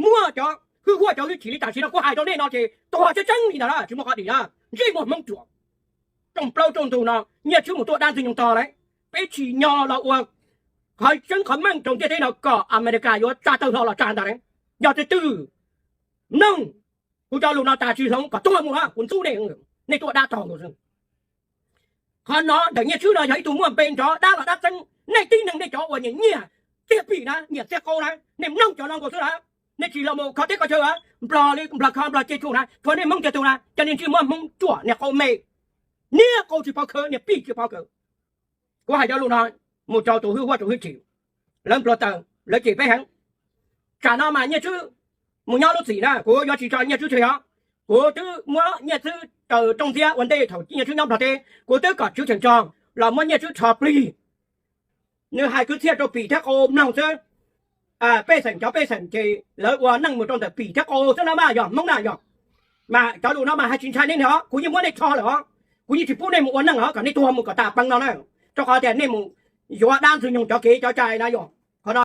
Muaj cov hwj huaj cov hwj chim li tam sim no kuv hais rau nej no ces tuag tseeb tseeb li ntawd na, tsis muaj qhov dim na. Ntsej muag Hmoob ruam, rooj plaub rooj ntug no Nyiaj Tswb mus tuaj dab Ntxwg Nyoog tog lawm. Peb tsim nyog los ua qhov tseeb qhov meej rau ntiaj teb no kom Amelikas yuav tsa tawg hlo los tsa ntag. Yog tus twg mloog kuv cov lus no tas tsis hloov kom tuag mus, kuv ntxub nej, nej tuaj dab tog nkaus xwb. Qhov no ntawm Nyiaj Tswb no yog ib tug muaj npe nrov dab los dab txeeb. Nej tib neeg nej cov uas nyiam nyiaj txiag pim na, nyiam txiag qau na, nej mloog cov no nkaus xwb na. Nej tsis los mus kho teb kho chaw, nplog li nplog kho nplog ceg tshum na, tsuas nej Hmoob kiag tug na, cov niag ntsej muag Hmoob ruam, niag qau me, niag qau tsis pov khawv, niag pim tsis pov khawv. Kuv hais cov lus no mus rau tus hwj huaj tus hwj chim, lawv npluag taws, lawv cem peb heev. Tsam no mas Nyiaj Tswb mus nyob lub txim na, kuv yuav tsis tso Nyiaj Tswb tseg os. Kuv twb muab Nyiaj Tswb raws rooj ntxiab ua ntej thaum Nyiaj Tswb nyob Nplog teb, kuv twb kom Tswv Cheem Tso los muab Nyiaj Tswb rho plig. Nws hais kwv txhiaj rau pim thiab qau mloog xwb. Pej xeem cov pej xeem ces lawv ua neej mus rau ntawm pim thiab qau xwb no mas yog Hmoob na yog. Mas cov lus no mas hais tsis ntshai nej os, kuv yeej muab nej rho lawm os. Kuv yeej tsis pub nej mus ua neej os, kom nej tuag mus kom tas peev no na. Rau qhov tias nej mus yuav dab Ntxwg Nyoog cov kev cov cai na yog.